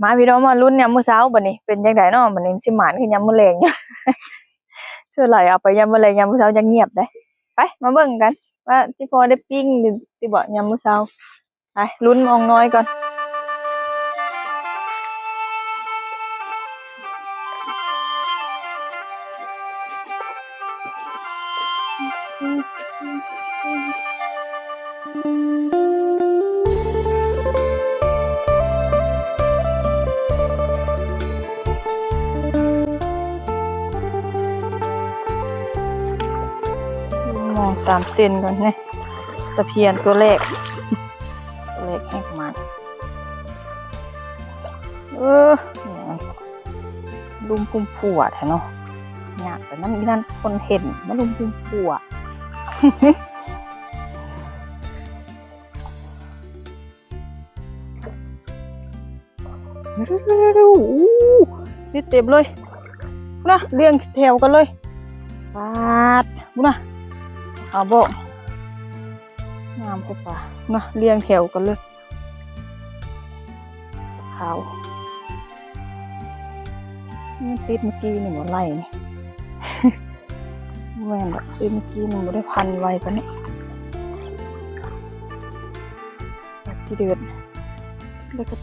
ມາພີ່ນ້ອງ ມາລຸ້ນຍາມມື້ເຊົ້າບັດນີ້ ເປັນຈັ່ງໃດເນາະ ບັດນີ້ຊິໝານຄືຍາມມື້ແລງຢູ່. ສ່ວນຫຼາຍເອົາໄປຍາມມື້ແລງ ຍາມມື້ເຊົ້າຍັງງຽບເດ້. ໄປ ມາເບິ່ງກັນວ່າຊິພໍໄດ້ປີ້ງຢູ່ຕິບໍ່ຍາມມື້ເຊົ້າ. ໄປລຸ້ນມອງນ້ອຍກ່ອນ. ມອງສາມເສັ້ນກ່ອນນີ້ ຕະພຽນຕົວແລກ ຕົວແລກແຮກມາ ເອີ ລຸມພຸ່ມພົວແທ້ເນາະ ຍາກໄປນຳອີ່ນັ້ນ ຄົນເຫັນມາລຸມພຸ່ມພົວ. ໂອ້ ຕິດເຕັມເລີຍ ພຸ້ນນະ ລຽງແຖວກັນເລີຍ ປາດ ພຸ້ນນະ ເອົາບໍ່ ງາມແທ້ປາ ພຸ້ນນະ ລຽງແຖວກັນເລີຍ ຂາວ ມັນຕິດເມື່ອກີ້ນີ້ບໍ່ໄລ່ນີ້ ແມ່ນດອກ ຕິດເມື່ອກີ້ນີ້ບໍ່ໄດ້ພັນໄວປານນີ້. ທີ່ເດືອດ ແລ້ວກໍ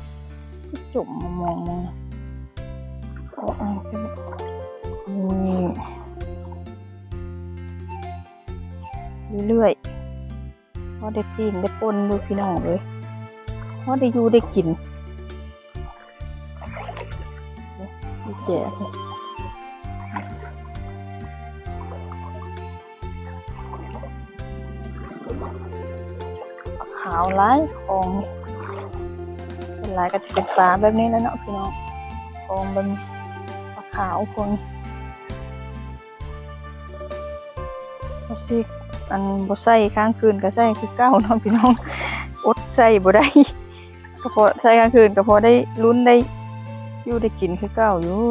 ຈົມມອງໆ ເອົາ ເອົາ ນີ້ ເລື້ອຍໆ ພໍໄດ້ປີ້ງໄດ້ປົ່ນຢູ່ພີ່ນ້ອງເອີຍ ພໍໄດ້ຢູ່ໄດ້ກິນ. ແກະ ປາຂາວຫຼາຍ ຂອງສ່ວນຫຼາຍກໍຈະເປັນປາແບບນີ້ແຫຼະເນາະພີ່ນ້ອງ ຂອງເບິ່ງປາຂາວພວກນີ້ ກໍຊິ ອັນ ບໍ່ໃສ່ຄ້າງຄືນກໍໃສ່ຄືເກົ່າເນາະພີ່ນ້ອງ ອົດໃສ່ບໍ່ໄດ້ ກໍພໍໃສ່ຄ້າງຄືນ ກໍພໍໄດ້ລຸ້ນໄດ້ຢູ່ໄດ້ກິນຄືເກົ່າຢູ່.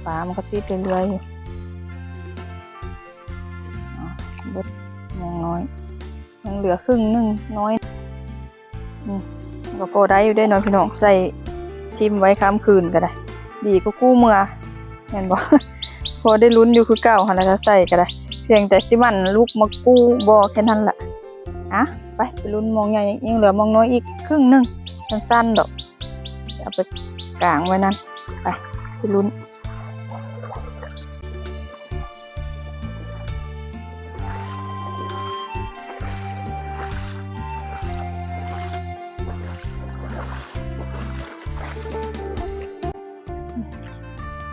ປາມັນກໍຕິດເລື້ອຍໆ ຢູ່ ເບິດ ຍັງນ້ອຍ ຍັງເຫຼືອເຄິ່ງໜຶ່ງນ້ອຍ ອືມ ກໍພໍໄດ້ຢູ່ເດ້ເນາະພີ່ນ້ອງ ໃສ່ຖິ້ມໄວ້ຄ້າງຄືນກໍໄດ້ ດີກວ່າກູ້ເມືອ ແມ່ນບໍ່? ພໍໄດ້ລຸ້ນຢູ່ຄືເກົ່າຫັ້ນລະ ຖ້າໃສ່ກໍໄດ້ ພຽງແຕ່ຊິໝັ່ນລຸກມາກູ້ບໍ່ ແຄ່ນັ້ນລະ. ອະ ໄປ ໄປລຸ້ນມອງໃຫຍ່ ຍັງເຫຼືອມອງນ້ອຍອີກເຄິ່ງໜຶ່ງ ສັ້ນໆ ດອກ ເອົາໄປກາງໄວ້ນັ້ນ ໄປ ໄປລຸ້ນ.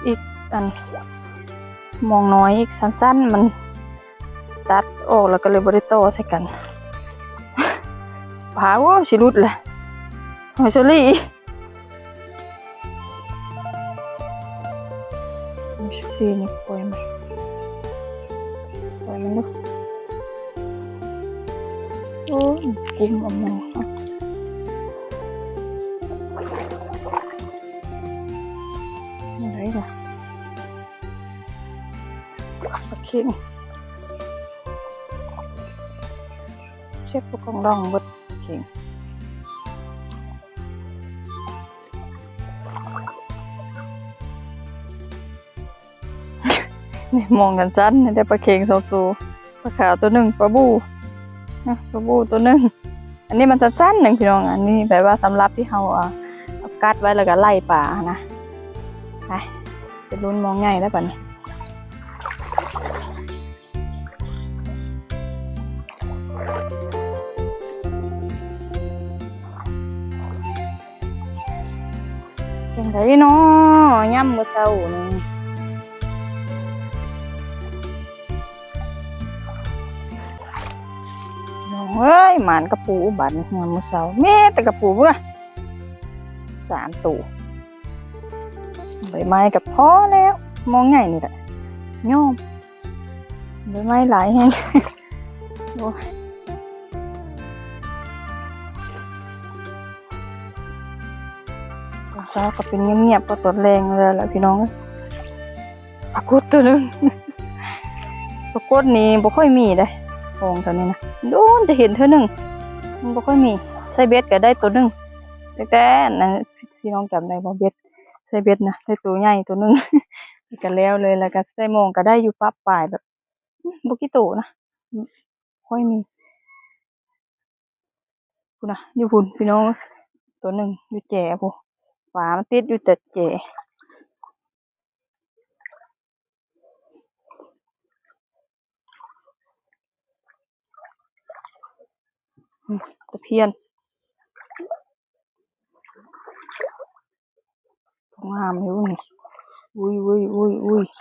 ອີກອັນ ມອງນ້ອຍອີກ ສັ້ນໆ ມັນຕັດອອກແລ້ວກໍເລີຍບໍ່ໄດ້ຕໍ່ໃສ່ກັນ ປາ ໂອ້ຍ ຊິຫຼຸດແຫຼະ ຫອຍເຊີຣີ. ໂອ້ຍ ເຊຣີນີ້ ປ່ອຍມັນ ປ່ອຍມັນເດີ້ ໂອ້ຍ ກຸ້ມເອົາມາ ໄດ້ລະ ໂອເຄ ເຊັດພວກກອງດອງເບິດ ໂອເຄ. ນີ້ມອງກັນຊັ້ນ ໄດ້ປາເຄັງສອງໂຕ ປາຂາວໂຕໜຶ່ງ ປາບູ່ນະ ປາບູ່ໂຕໜຶ່ງ ອັນນີ້ມັນສັ້ນໆ ໜຶ່ງພີ່ນ້ອງ ອັນນີ້ແບບວ່າສຳລັບທີ່ເຮົາ ອ່າ ເອົາກັດໄວ້ແລ້ວກໍໄລ່ປາຫັ້ນນະ ໄປ ໄປລຸ້ນມອງໃຫຍ່ແລ້ວບັດນີ້. ຈັ່ງໃດເນາະ ຍາມມື້ເຊົ້ານີ້ ນ້ອງເອີຍ ໝານກະປູບັດນີ້ ຍາມມື້ເຊົ້າ ມີແຕ່ກະປູພຸ້ນນະ ສາມໂຕ ໃບໄມ້ກໍພໍແລ້ວ ມອງໃຫຍ່ນີ້ແຫຼະ ຍອມ ໃບໄມ້ຫຼາຍແຮງ ໂອ້ຍ ຕອນເຊົ້າກໍເປັນງຽບໆ ກໍຕອນແລງແລ້ວລະພີ່ນ້ອງເອີຍ. ປາກົດໂຕໜຶ່ງ ປາກົດນີ້ບໍ່ຄ່ອຍມີເດ້ ຂອງແຖວນີ້ນະ ໂດນຈະເຫັນເທື່ອໜຶ່ງ ມັນບໍ່ຄ່ອຍມີ ໃສ່ເບັດກໍໄດ້ໂຕໜຶ່ງ ແຕ່ ແຕ່ອັນນັ້ນ ພີ່ນ້ອງຈຳໄດ້ບໍ່? ເບັດ ໃສ່ເບັດນະ ໄດ້ໂຕໃຫຍ່ໂຕໜຶ່ງ ກໍແລ້ວເລີຍ. ແລ້ວກໍໃສ່ມອງກໍໄດ້ຢູ່ປະປາຍ ແບບ ອືມ ບໍ່ກີ່ໂຕນະ ອືມ ຄ່ອຍມີ. ພຸ້ນນະ ຢູ່ພຸ້ນພີ່ນ້ອງ ໂຕໜຶ່ງຢູ່ແຈພຸ້ນ ປາມັນຕິດຢູ່ແຕ່ແຈ. ອືມ ຕະພຽນ ງາມຢູ່ນີ້ ອຸ້ຍໆໆໆ.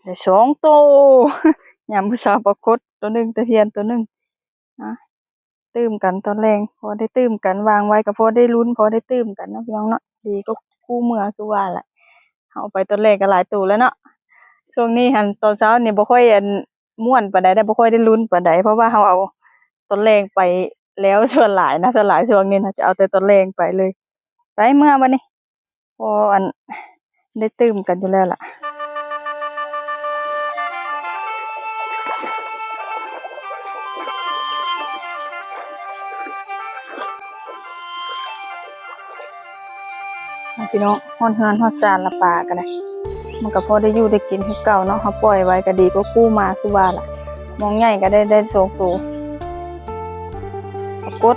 ໄດ້ສອງໂຕ ຍາມມື້ເຊົ້າປາກົດໂຕໜຶ່ງ ຕະພຽນໂຕໜຶ່ງ. ອ່າ ຕື່ມກັນຕອນແລງ ພໍໄດ້ຕື່ມກັນ ວາງໄວ້ກໍພໍໄດ້ລຸ້ນ ພໍໄດ້ຕື່ມກັນເນາະ ພີ່ນ້ອງເນາະ. ດີກວ່າຄູ່ເມື່ອຄືວ່າແຫຼະ ເຮົາໄປຕອນແລງກໍຫຼາຍໂຕແລ້ວເນາະ. ຊ່ວງນີ້ຫັ້ນ ຕອນເຊົ້ານີ້ບໍ່ຄ່ອຍ ອັນ ມ່ວນປານໃດ ບໍ່ຄ່ອຍໄດ້ລຸ້ນປານໃດ ເພາະວ່າເຮົາເອົາຕອນແລງໄປແລ້ວສ່ວນຫຼາຍນະ. ສ່ວນຫຼາຍຊ່ວງນີ້ນະ ຈະເອົາແຕ່ຕອນແລງໄປເລີຍ. ໄປເມືອບັດນີ້ ພໍອັນ ໄດ້ຕື່ມກັນຢູ່ແລ້ວລະ. ພີ່ນ້ອງ ຮອດເຮືອນຮອດຊານລະ ປາກໍໄດ້ ມັນກໍພໍໄດ້ຢູ່ໄດ້ກິນຄືເກົ່າເນາະ. ເຮົາປ່ອຍໄວ້ກໍດີກວ່າກູ້ມາຄືວ່າລະ. ມອງໃຫຍ່ກໍໄດ້ ໄດ້ສອງໂຕ. ປາກົດ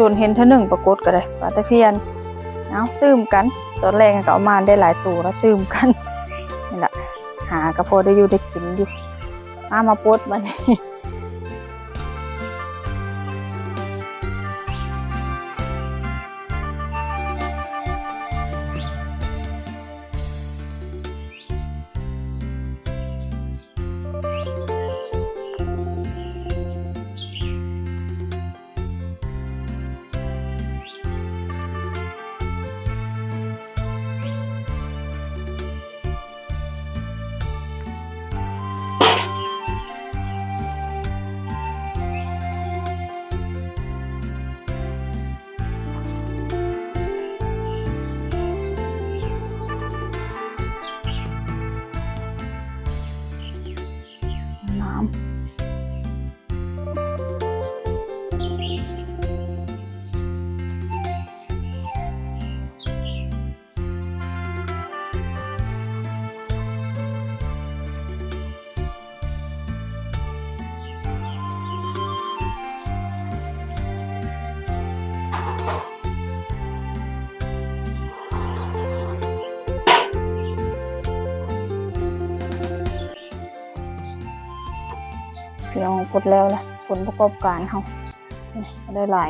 ດົນໆເຫັນເທື່ອໜຶ່ງ ປາກົດກໍໄດ້ ປາຕະພຽນ. ເອົາ ຕື່ມກັນ ຕອນແລງກໍເອົາມາໄດ້ຫຼາຍໂຕລະ ຕື່ມກັນ. ນີ້ລະ ຫາກໍພໍໄດ້ຢູ່ໄດ້ກິນຢູ່. ມາ ມາປົດບັດນີ້. ນ້ຳ ພີ່ນ້ອງ ປົດແລ້ວລະ ຜົນປະກອບການເຮົາ ນີ້ ກໍໄດ້ຫຼາຍ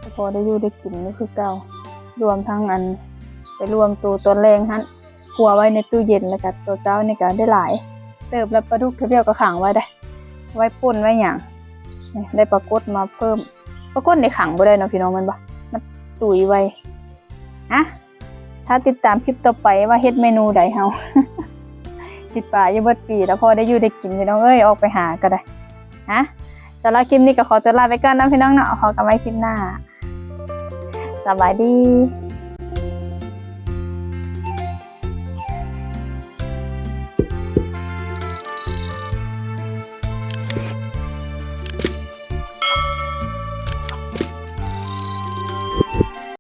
ກໍພໍໄດ້ຢູ່ໄດ້ກິນຢູ່ຄືເກົ່າ. ລວມທັງອັນ ໄປລວມໂຕຕອນແລງຫັ້ນ ຄົວໄວ້ໃນຕູ້ເຢັນ ແລ້ວກໍຕອນເຊົ້ານີ້ກໍໄດ້ຫຼາຍເຕີບແລ້ວ. ປາດຸກເທື່ອດຽວກໍຂັງໄວ້ໄດ໋ ໄວ້ປົ່ນໄວ້ຫຍັງ. ນີ້ ໄດ້ປາກົດມາເພີ່ມ. ປາກົດນີ້ຂັງບໍ່ໄດ້ເນາະ ພີ່ນ້ອງ ແມ່ນບໍ່? ມັນຕຸຍໄວ. ອ່ະ ຖ້າຕິດຕາມຄລິບຕໍ່ໄປວ່າເຮັດເມນູໃດເຮົາ ກິນປາຢູ່ເບິດປີ ແລ້ວພໍໄດ້ຢູ່ໄດ້ກິນ ພີ່ນ້ອງເອີຍ ອອກໄປຫາກໍໄດ້. ອ່ະ ສຳລັບຄລິບນີ້ກໍຂໍຕົວລາໄປກ່ອນເນາະ ພີ່ນ້ອງເນາະ. ພໍກັນໃໝ່ຄລິບໜ້າ. ສະບາຍດີ.